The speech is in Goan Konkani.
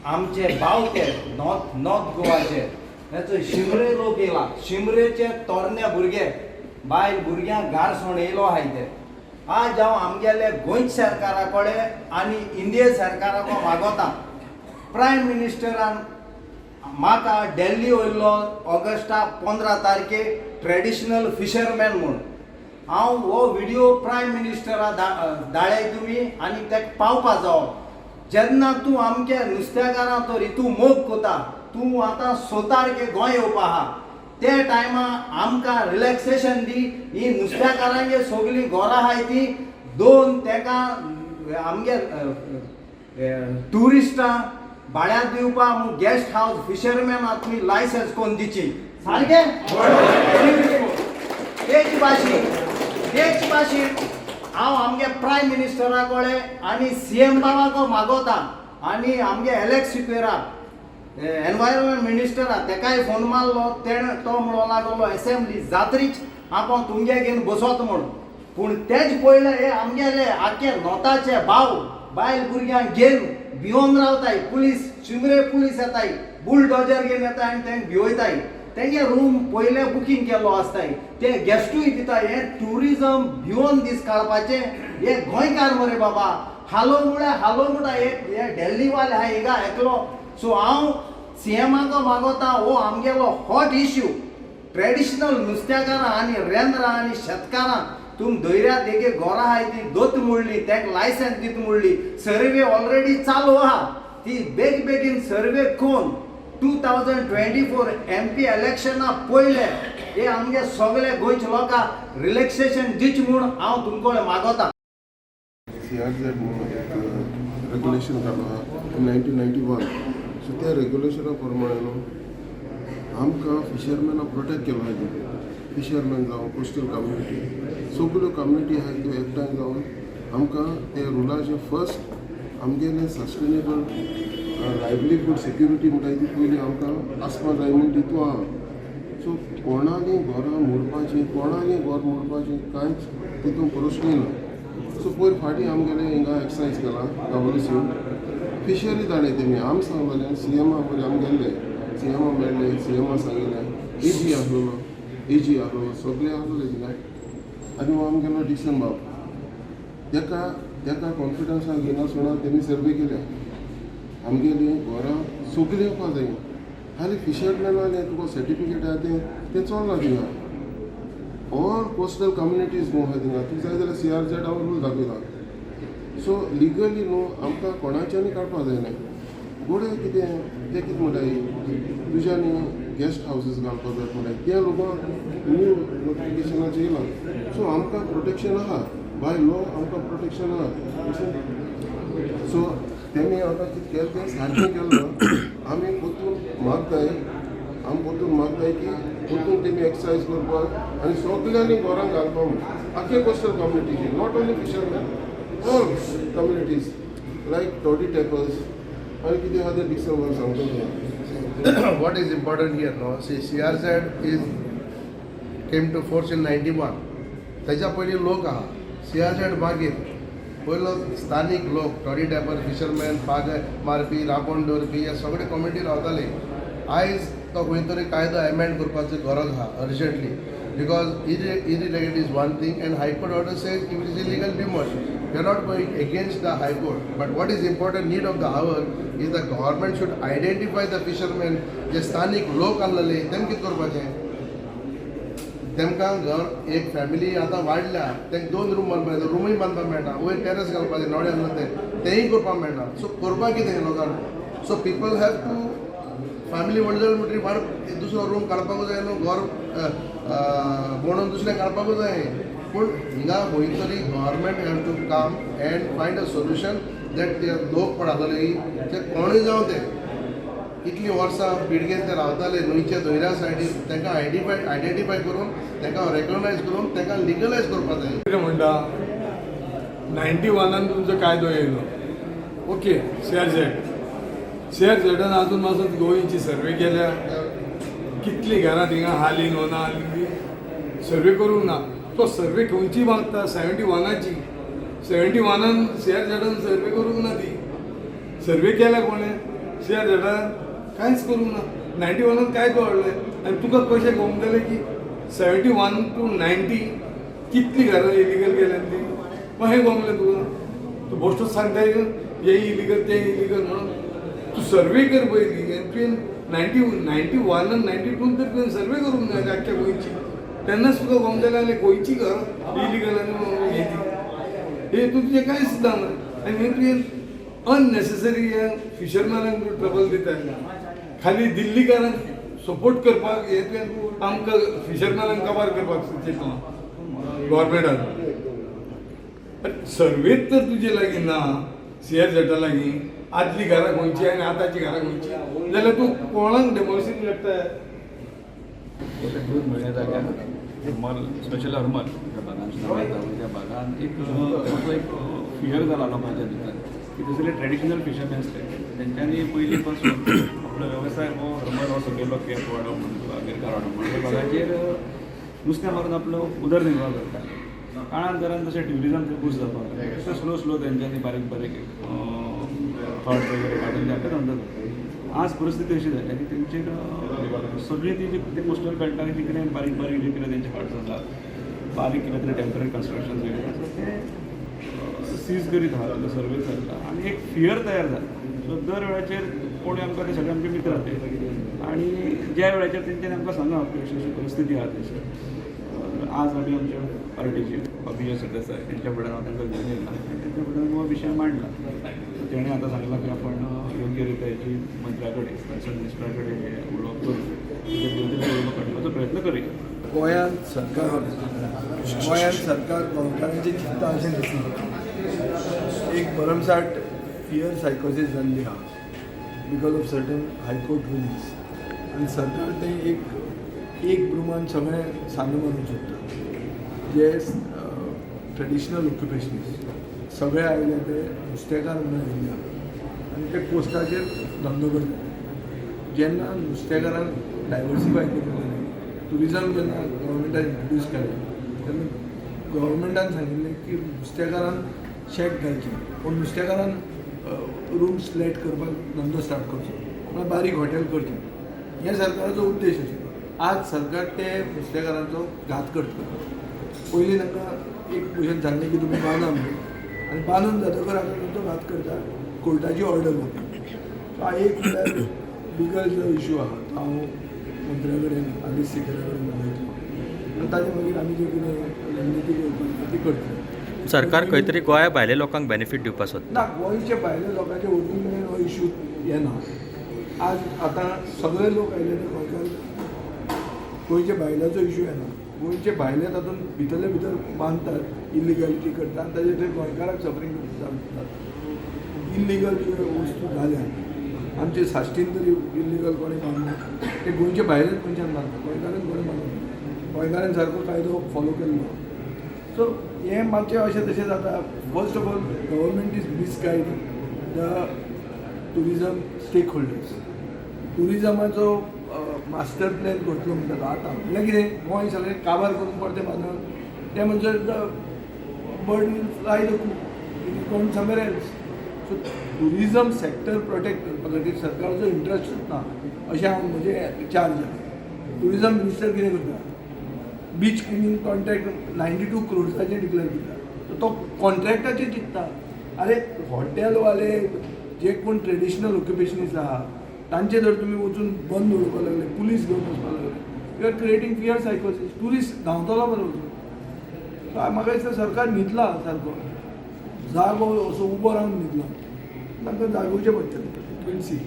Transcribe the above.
आमचे भाव ते नॉर्थ नॉर्थ गोवाचे, हेचो शिमरे लोक येयला. शिमरेचे तरणे भुरगे, बायल भुरग्यांक घारसोण येयलो आहाय ते. आज हांव आमगेले गोंय सरकारा कडेन आनी इंडिये सरकाराको मागोता, प्रायम मिनिस्टरान म्हाका दिल्ली वयल्लो ऑगस्टा 15 तारखे ट्रेडिशनल फिशरमॅन म्हूण. हांव हो व्हिडिओ प्रायम मिनिस्टरा धाडय तुमी आनी तेका पावपा जावो. जेन्ना तूं आमचे नुस्तेकारां तरी तूं मोग कोता, तूं आतां 6 तारखे गोंय येवपा आहा, ते टायमा आमकां रिलॅक्सेशन दी. ही नुस्तेकारांगे सगळीं घरां आहाय ती दोन तेका आमगे ट्युरिस्टां भाड्याक दिवपा म्हूण गेस्ट हावस फिशरमॅनाक तुमी लायसन्स कोन्न दिची. सारकें तेच भाशेन हांव आमगे प्रायम मिनिस्टरा कडेन आनी सीएम बाबाको मागोता आनी आमगे एलेक्स सिक्वेरा एनवायरमेंट मिनिस्टरा तेकाय फोन मारलो. तेणें तो म्हणूंक लागलो, एसेंब्ली जात्रीच आपूण तुमगे घेवन बसत म्हूण. पूण तेच पयले हे आमगेले आख्खे नॉर्थाचे भाव बायल भुरग्यांक घेवन भियोन रावताय. पुलीस, शिमरे पुलीस येताय, बुलडॉजर घेवन येताय आनी तेंका भिवयताय. तेंगे रूम पयले बुकींग केल्लो आसताय, ते गेस्टूय दिताय. हे ट्युरिजम भियोन दीस काडपाचे. हे गोंयकार मरे बाबा, हालो म्हळ्यार हालो म्हणटा. हे दिल्लीवाले आहा हिंगा एकलो. सो हांव सीएमाको मागोता, हो आमगेलो हॉट इश्यू, ट्रेडिशनल नुस्त्याकारां आनी रेंद्रां आनी शेतकारां तुम दर्या देगे घरां आहाय ती दोत मोडली, तेका लायसन्स दित मोडली. सर्वे ऑलरेडी चालू आहा, ती बेग बेगीन सर्वे कोन 2024 एमपी इलेक्शना पयले हे आमगे सगळे गोंयचे लोकांक रिलॅक्सेशन दिच म्हूण हांव तुमकडे मागोता. सीआरझेड म्हणून एक रेग्युलेशन काडलो आहा 1991. सो त्या रेग्युलेशना प्रमाणे न्हू आमकां फिशरमॅनाक प्रोटेक्ट केलो आहा. फिशरमॅन जावं, कोस्टल कम्युनिटी, सगल्यो कम्युनिटी आहाय त्यो एकठांय जावन आमकां ते रुलाचे फर्स्ट आमगेलें सस्टेनेबल लायवलीहूड सेक्युरिटी म्हणटाय ती पयलीं आमकां आसपा जाय म्हूण तितू आहा. सो कोणाली घरां मोडपाचीं, कोणाली घर मोडपाचीं, कांयच तितून प्रश्न ना. सो पयर फाटीं आमगेले हिंगा एक्सरसायज केला गावोलीसून फिशरी जाणें तेमी आम सांगलें. सीएमा पयर आम गेल्ले, सीएमा मेळ्ळे, सीएमा सांगिल्लें. एजी आसलेलो, एजी आसलेलो, सगळे आसलेले थिंगा. आनी हो आमगेलो डिक्सन बाब, तेका कॉन्फिडन्सान घेनासतना तेमी सर्वे केल्या. आमगेलीं घरां सगळीं येवपा जाय. खाली फिशरमॅनालें तुका सर्टिफिकेट आहा तें तें चलना थिंगा. ऑल कोस्टल कम्युनिटीज न्हू आहा थिंगा. तुका जाय जाल्यार सीआरझेड हांव रूल दाखयता. सो लिगली न्हू आमकां कोणाच्यानी काडपा जायना. गोडे कितें तें कितें म्हणटाय, तुज्यानी गेस्ट हावजीस घालपा जाय म्हणटाय. तें लोकांक न्यू नोटिफिकेशनाचेर येयलां. सो आमकां प्रोटेक्शन आहा, बाय लॉ आमकां प्रोटेक्शन आहा. सो तेमी आतां कितें केलें तें सारकें केलें. आमी परतून मागताय, आमी परतून मागताय की परतून तेमी एक्सरसायज करपाक आनी सगल्यांनी घरां घालपा म्हूण आख्खे coastal कम्युनिटीचे, not only fisherman, all communities like toddy tappers आनी कितें आहा तें डिक्सन बाब सांगता तुका. What is important here, no? See, CRZ is came to force in 91. त्याच्या पयलीं लोक आहा. सीआरझेड मागीर पयलो स्थानीक लोक, टॉडी टॅपर, फिशरमॅन, पाग मारपी, रांपोण दवरपी, हे सगळे कम्युनिटी रावताले. आयज तो खंय तरी कायदो एमेंड करपाची गरज आहा urgently, because irreligion is one thing and High Court order says if it is illegal, demolish. We are not going against the High Court, but what is important, need of the hour is the government should identify the fishermen. जे स्थानीक लोक आहलेले तेम कितें करपाचें? तेमकां घर, एक फॅमिली आतां वाडल्या, तांकां दोन रूम बांदपाक जाय, रुमूय बांदपाक मेळना. वयर टेरस घालपाचें नोडे आहलो तें तेंय करपाक मेळना. सो करपाक कितें लोकांक? So people have to family व्हडली जाली म्हणटकीर वाड दुसरो रूम काडपाकूच जाय न्हू, घर म्हणून दुसरें काडपाकूच जाय. पूण हिंगा खंय तरी government have to come and find a solution that ते लोक कोण आसतले ते कोणूय जावं, ते इतलीं वर्सां पिळगेन ते रावताले न्हंयच्या दर्या सायडीन, तांकां आयडेंटिफाय करून, तांकां रेकॉग्नायज करून, तांकां लिगलायज करपाक जाय. कितें म्हणटा, 91न तुमचो कायदो येयलो, ओके, सीआरझेड. सीआरझेडान अजून मातसो गोंयची सर्वे केल्या? कितलीं घरां थिंगा हालीन ना हालीन बी सर्वे करूंक ना. तो सर्वे खंयची मागता? 71ची. 71न सीआरझेडान सर्वे करूंक ना. ती सर्वे केल्या कोणें? सी आर झेडान कांयच करूंक ना. 91न काय कळ्ळें आनी तुका कशें गोमतलें की 71 to 90 कितली घरां इलिगल गेल्यान ती कशें गोमलें तुका? तूं बोश्टोच सांगता हे इलिगल, ते इलिगल म्हणून. तूं सर्वे कर पयलीं आनी तुवें 91 आनी 92न तर तुवें सर्वे करूंक जाय आख्ख्या गोंयची. तेन्नाच तुका गोमतलें आनी गोंयची घरां इलिगल आनी हे ती हे तूं तुजें कांय सुद्दां ना. आनी हे तुवें अननेसेसरी फिशरमॅनाक ट्रबल दिता. खाली दिल्लीकारांक सपोर्ट करपाक हे तुवें आमकां फिशरमॅनांक काबार करपाक चिंतलां गव्हर्मेंटान. सर्वेत तर तुजे लागीं ना, सी आर झेडा लागीं आदली घरां खंयची आनी आतांची घरां खंयची, जाल्यार तूं कोणाक डेमोलिशन काडटा? गेले 2 म्हयने जाल्यार हरमल, स्पेशल हरमल ह्या भागान, त्या भागान एक असो एक फियर जाला लोकांच्या भितर की दुसरे ट्रेडिशनल फिशरमॅन्स ते तेंच्यांनी पयलीं पासून आपलो वेवसाय हो हरमल हो सकयलो केप वाडो म्हण किंवा गिरकार वाडो म्हण, त्या भागाचेर नुस्तें मारून आपलो उदरनिर्वाह करता. काळांतरान जशें ट्युरिजम थंय बूस्ट जावपाक लागलें, तशें स्लो स्लो तेंच्यांनी बारीक बारीक थॉट्स वगैरे काडून ते आपले धंदो करता. आज परिस्थिती अशी जाल्या की तेंचेर सगळी ती जी ते कोस्टल बेल्टाक जी कितें बारीक बारीक जे कितें तेंचे हट्स आसा, बारीक कितें तरी टेंपररी कन्स्ट्रक्शन वगैरे आसा, ते सीज करीत आहा. सर्वे चल्ला आनी एक फियर तयार जाला. सो दर वेळाचेर कोणी आमकां, ते सगळे आमचे मित्र ते, आनी ज्या वेळाचेर तेंच्यांनी आमकां सांगप की अशी अशी परिस्थिती आहा थंयसर. आज आमी आमच्या पार्टीचे अभिजय सरदेसाय तेंच्या फुड्यान हांव तांकां घेवन येयला आनी तेंच्या फुड्यान हो विशय मांडला. सो तेणें आतां सांगलां की आपण योग्य रित्या हेची मंत्र्या कडेन, कन्सर्न मिनिस्टरा कडेन हें उलोवप करून तेजेर कितें तरी उलोवप काडपाचो प्रयत्न करूया. गोंयांत सरकार गोंयकारांचें चिंतता अशें दिसना. एक भरमसाठ फियर सायकोसीस जाल्ली आहा because of certain High Court rulings आनी सरकार तें एक एक ब्रुमान सगळें सांदू मारूंक सोदता. जे ट्रेडिशनल ऑक्युपेशन्स सगळे आयले ते नुस्तेकार म्हणून आयिल्ले आहा आनी ते कोस्टाचेर धंदो करता. जेन्ना नुस्तेकारांक डायवर्सिफाय करूंक जाय, ट्युरिजम जेन्ना गव्हर्मेंटान इंट्रोड्यूस केलें तेन्ना गव्हर्मेंटान सांगिल्लें की नुस्तेकारान शॅक घालचें, पूण नुस्तेकारान रूम्स लेट करपाक धंदो स्टार्ट करचो म्हळ्यार बारीक हॉटेल करचें, हें सरकाराचो उद्देश आशिल्लो. आज सरकार ते नुस्तेकारांचो घात करता. पयलीं तांकां एक भशेन सांगलें की तुमी बांदा म्हणून आनी बांदून जातकर आतां तांचो घात करता कोर्टाची ऑर्डर मारता. सो एक म्हळ्यार लिगल जो इशू आहा तो हांव मंत्र्या कडेन, आदेश सिकेरा कडेन उलयतलो आनी ताजे मागीर आमी जे कितें रणनिती करपाची ती करतले. सरकार खंय तरी गोंया भायल्या लोकांक बेनिफीट दिवपाक सोदता. ना, गोंयचे भायले लोकांचे वचून मेरेन हो इशू येना. आज आतां सगळे लोक आयले ते गोंयकार, गोंयचे भायल्याचो इशू येना. गोंयचे भायले तातूंत भितरले भितर बांदतात, इलिगलिटी करतात आनी ताजे ते गोंयकाराक सफरींग जाता. इल्लिगल ज्यो वस्तू जाल्या आमचे साश्टीन तरी इल्लिगल कोणें बांदना. ते गोंयचे भायलेच मनशान बांदता, गोंयकारान कोणें बांदना. गोंयकारान सारको कायदो फॉलो केल्लो. सो हें मातशें अशें तशें जाता. First of all, government is misguiding the tourism stakeholders. टुरिजमाचो master plan करतलो म्हणटा आतां. म्हणल्यार कितें, गोंय सगळें काबार करून परतें बांदप तें म्हणसर the bird will fly the coop, gone somewhere else. So tourism sector protect करपा खातीर सरकाराचो इंट्रस्टूच ना अशें हांव म्हजें चार्ज आहा. टुरिजम मिनिस्टर कितें करता? बीच क्लिनींग कॉन्ट्रॅक्ट 92 क्रोर्साचें डिक्लेअर करता. सो तो कॉन्ट्रॅक्टाचेर चिंत्ता. अरे, हॉटेलवाले जे कोण ट्रेडिशनल ऑक्युपेशनीस्ट आहा तांचे जर तुमी वचून बंद उडोवपाक लागले, पुलीस घेवन वचपाक लागले, you are creating fear psychosis. Tourist धांवतलो मरे वचून. सो म्हाका दिसता सरकार न्हिदला, सारको जागो असो उबो रावन न्हिदला. तांकां जागोवचें पडटलें. We'll see.